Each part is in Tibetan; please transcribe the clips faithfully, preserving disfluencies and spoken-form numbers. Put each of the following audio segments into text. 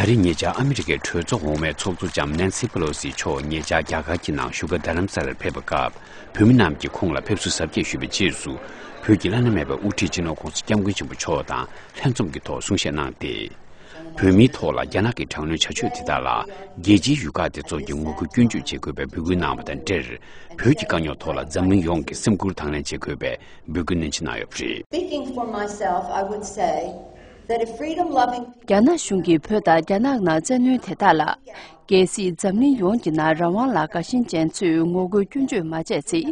ད་རེས་ཉེ་ཆར་ཨ་མི་རི་ཀའི་གྲོས་ཚོགས་འོག་མའི་ཚོགས་གཙོ་ལྕམ་ནན་སི་པེ་ལོ་སི་མཆོག་ཉེ་ཆར་རྒྱ་གར་གྱི་ནང་བཞུགས་སྒར་རྡ་རམ་ས་ལར་ཕེབས་པའི་སྐབས། བོད་མི་རྣམས་ཀྱིས་ཁོང་ལ་ཕེབས་བསུ་གཟབ་རྒྱས་ཞུས་པའི་རྗེས་སུ། བོད་ཀྱི་བླ་ན་མེད་པའི་དབུ་ཁྲིད་སྤྱི་ནོར་༸གོང་ས་༸སྐྱབས་མགོན་ཆེན་པོ་མཆོག་དང་ལྷན་འཛོམས་ཀྱི་ཐོག་གསུང་བཤད་གནང་སྟེ། བོད་མིའི་ཐོག་ལ་རྒྱ་ནག་གིས་དྲག་གནོན་བྱ་སྤྱོད་དེ་དག་ལ། རྒྱལ་སྤྱིའི་ཡུལ་ཁག་དེ་ཚོ་གིས་ངོ་རྒོལ་སྐྱོན་བརྗོད་བྱེད་དགོས་པའི་འབོད་སྐུལ་གནང་བ་དང་འབྲེལ། བོད་ཀྱི་དཀའ་རྙོག་ཐོག་ལ་འཛམ་གླིང་ཡོངས་ཀྱིས་སེམས་ཁུར་དང་ལེན་བྱེད་དགོས་པའི་འབོད་སྐུལ་ནན་ཆེ་གནང་ཡོད་པ་རེད། Speaking for myself, I would say that if freedom loving རྒྱ་ནག་གཞུང་གིས་བོད་དང་རྒྱ་ནག་ནང་བཙན་གནོན་དེ་དག་ལ། གལ་སྲིད་འཛམ་གླིང་ཡོངས་ཀྱི་ནང་རང་དབང་ལ་དགའ་ཞེན་ཅན་ཚོས་ངོ་རྒོལ་སྐྱོན་བརྗོད་མ་བྱས་ཚེ།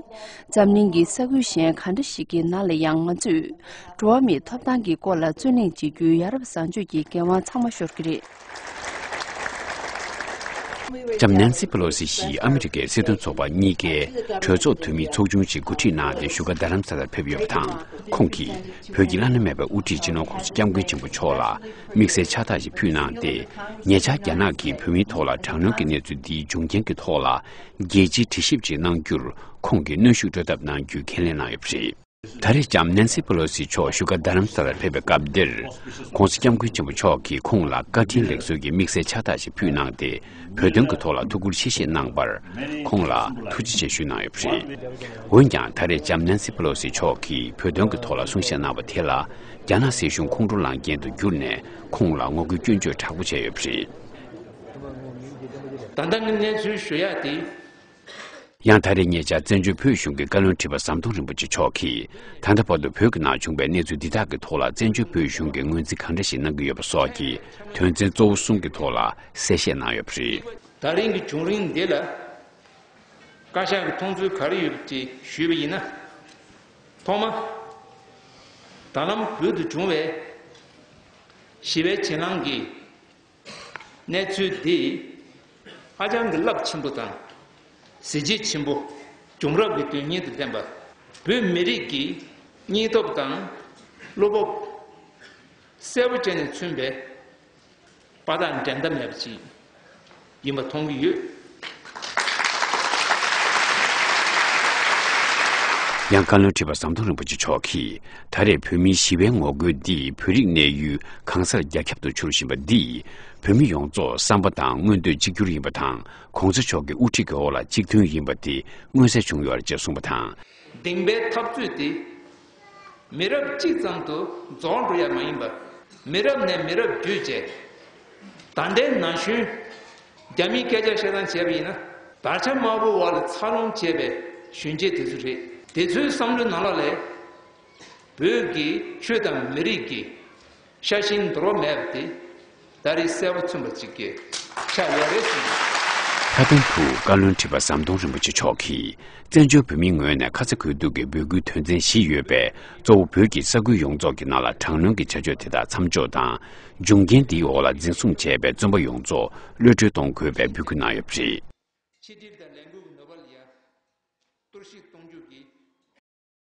འཛམ་གླིང་གི་ས་ཁུལ་གཞན་ག་འདྲ་ཞིག་གི་ནང་ལ་ཡང་ང་ཚོས་འགྲོ་བ་མིའི་ཐོབ་ཐང་གི་སྐོར་ལ་རྩོད་གླེང་བྱེད་རྒྱུའི་ཡ་རབས་བཟང་སྤྱོད་ཀྱི་འགན་དབང་ཚང་མ་ཤོར་གྱི་རེད། ལྕམ་ནན་སི་པེ་ལོ་སི་ཞིག་ཨ་མི་རི་ཀའི་སྲིད་དོན་ཚོགས་པ་གཉིས་ཀའི་གྲོས་ཚོགས་འཐུས་མིའི་ཚོགས་ཆུང་ཞིག་གོ་སྒྲིག་གནང་སྟེ་བཞུགས་སྒར་རྡ་རམ་ས་ལར་ཕེབས་ཡོད་པ་དང་། ཁོང་གིས་བོད་ཀྱི་བླ་ན་མེད་པའི་དབུ་ཁྲིད་སྤྱི་ནོར་༸གོང་ས་༸སྐྱབས་མགོན་ཆེན་པོ་མཆོག་ལ་དམིགས་བསལ་ཕྱག་རྟགས་ཤིག་ཕུལ་གནང་སྟེ། ཉེ་ཆར་རྒྱ་ནག་གིས་བོད་མིའི་ཐོག་ལ་དྲག་གནོན་གྱི་གནས་ཚུལ་འདིའི་འབྱུང་རྐྱེན་གྱི་ཐོག་ལ། རྒྱལ་སྤྱིའི་དྲི་ཞིབ་ཅིག་གནང་རྒྱུར་ཁོང་གིས་གནོན་ཤུགས་སྤྲོད་ཐབས་གནང་རྒྱུའི་ཁས་ལེན་གནང་ཡོད་པ་རེད། ད་རེས་ལྕམ་ནན་སི་པེ་ལོ་སི་མཆོག་བཞུགས་སྒར་རྡ་རམ་ས་ལར་ཕེབས་པའི་སྐབས་འདིར། ༸གོང་ས་༸སྐྱབས་མགོན་ཆེན་པོ་མཆོག་གིས་ཁོང་ལ་བཀའ་དྲིན་ལེགས་གསོལ་གྱི་དམིགས་བསལ་ཕྱག་རྟགས་ཤིག་ཕུལ་གནང་སྟེ། བོད་དོན་གྱི་ཐོག་ལ་ཐུགས་ཁུར་ཆེ་བཞེས་གནང་བར། ཁོང་ལ་ཐུགས་རྗེ་ཆེ་ཞུ་གནང་ཡོད་པ་རེད། འོན་ཀྱང་། ད་རེས་ལྕམ་ནན་སི་པེ་ལོ་སི་མཆོག་གིས་བོད་དོན་གྱི་ཐོག་ལ་གསུང་བཤད་གནང་བ་དེ་ལ། རྒྱ་ནག་སྲིད་གཞུང་ཁོང་ཁྲོ་ལངས་མཁན་དུ་གྱུར་ནས། ཁོང་ལ་ངོ་རྒོལ་སྐྱོན་བརྗོད་དྲག་པོ་བྱས་ཡོད་པ་རེད། ད་ལྟ་ངས་གནས་ཚུལ་ཞུ་ཡག་དེ། ཡང་ད་རེས་ཉེ་ཆར་བཙན་བྱོལ་བོད་གཞུང་གི་བཀའ་བློན་ཁྲི་པ་ཟམ་གདོང་རིན་པོ་ཆེ་མཆོག་གིས། ད་ལྟ་བར་དུ་བོད་ཀྱི་ནང་བྱུང་བའི་གནས་ཚུལ་འདི་དག་གི་ཐོག་ལ་བཙན་བྱོལ་བོད་གཞུང་གིས་ངོས་འཛིན་གང་འདྲ་ཞིག་གནང་གི་ཡོད་པ་སོགས་ཀྱི་དོན་ཚན་གཙོ་བོ་གསུམ་གྱི་ཐོག་ལ་གསལ་བཤད་གནང་ཡོད་པ་རེད། ད་རིང་གི་བྱུང་རིམ་འདི་ལ་བཀའ་ཤག་གི་མཐོང་ཚུལ་ག་རེ་ཡོད་པ་ཅིག་ཞུས་པ་ཡིན་ན། ཐོག་མ། ད་ལམ་བོད་དུ་བྱུང་བའི་ཞི་བའི་གྱེན་ལངས་ཀྱི་གནས་ཚུལ་འདི་ཧ་ཅང་གི་རླབས་ཆེན་པོ་དང་། གཟི་བརྗིད་ཆེན་པོ། བྱུང་རབས་ཀྱི་དོན་སྙིང་དང་ལྡན་པ། བོད་མི་རིགས་ཀྱི་སྙིང་སྟོབས་དང་བློ་སྤོབས་གསལ་པོ་བྱས་ནས་མཚོན་པའི་དཔའ་རྟགས་འགྲན་ཟླ་མེད་པ་ཞིག་ཡིན་པ་མཐོང་གི་ཡོད། ཡང་བཀའ་བློན་ཁྲི་པ་ཟམ་གདོང་རིན་པོ་ཆེ་མཆོག་གིས། ད་རེས་བོད་མིའི་ཞི་བའི་ངོ་རྒོལ་འདིས་བོད་རིགས་གནས་ཡུལ་གང་སར་རྒྱ་ཁྱབ་ཏུ་འཕྱུར་བཞིན་པ་འདིས། བོད་མི་ཡོངས་རྫོགས་བསམ་པ་དང་མངོན་འདོད་གཅིག་གྱུར་ཡིན་པ་དང་། ༸གོང་ས་མཆོག་གི་དབུ་ཁྲིད་ཀྱི་འོག་ལ་གཅིག་མཐུན་ཡིན་པ་དེ་མངོན་གསལ་བྱུང་ཡོད་ཅེས་གསུངས་པ་དང་། གདིང་པའི་འཐབ་རྩོད་དེ། མི་རབས་གཅིག་ཙམ་དུ་རྫོགས་འགྲོ་ཡ་མ་ཡིན་པར། མི་རབས་ནས་མི་རབས་བརྒྱུད་བྱས། ད་ལྟའི་ན་གཞོན་རྒྱ་མིའི་སྐད་ཆ་བཤད་སྟངས་བྱས་པ་ཡིན་ན། དར་ཆ་དམར་པོའི་འོག་ལ་འཚར་ལོངས་བྱས་པའི་གཞོན་སྐྱེས་དེ་ཚོ་རེད། དེ་ཚོའི་བསམ་བློའི་ནང་ལོགས་ལ། བོད་ཀྱི་ཆོས་དང་མི་རིགས་ཀྱི་ཤ་ཞེན་འདོར་བ་མེད་པ་དེ་ད་རེས་གསལ་པོ་མཚོན་པ་ཅིག་གི་ཆགས་ཡོད་རེད་ཟེར། མཐའ་དོན་དུ་བཀའ་བློན་ཁྲི་པ་ཟམ་གདོང་རིན་པོ་ཆེ་མཆོག་གིས། བཙན་བྱོལ་བོད་མིའི་ངོས་ནས་ཁ་ཚ་དགོས་གཏུགས་ཀྱི་འབོད་སྐུལ་དོན་ཚན་བཞི་ཡོད་པའི་གཙོ་བོ་བོད་ཀྱི་ས་ཁུལ་ཡོངས་རྫོགས་ཀྱི་ནང་ལ་དྲག་གནོན་གྱི་བྱ་སྤྱོད་དེ་དག་མཚམས་འཇོག་དང་། འབྱུང་རྐྱེན་དེའི་འོག་ལ་འཛིན་བཟུང་བྱས་པའི་བཙོན་པ་ཡོངས་རྫོགས་གློད་གྲོལ་གཏོང་དགོས་པའི་འབོད་སྐུལ་གནང་ཡོད་པ་རེད།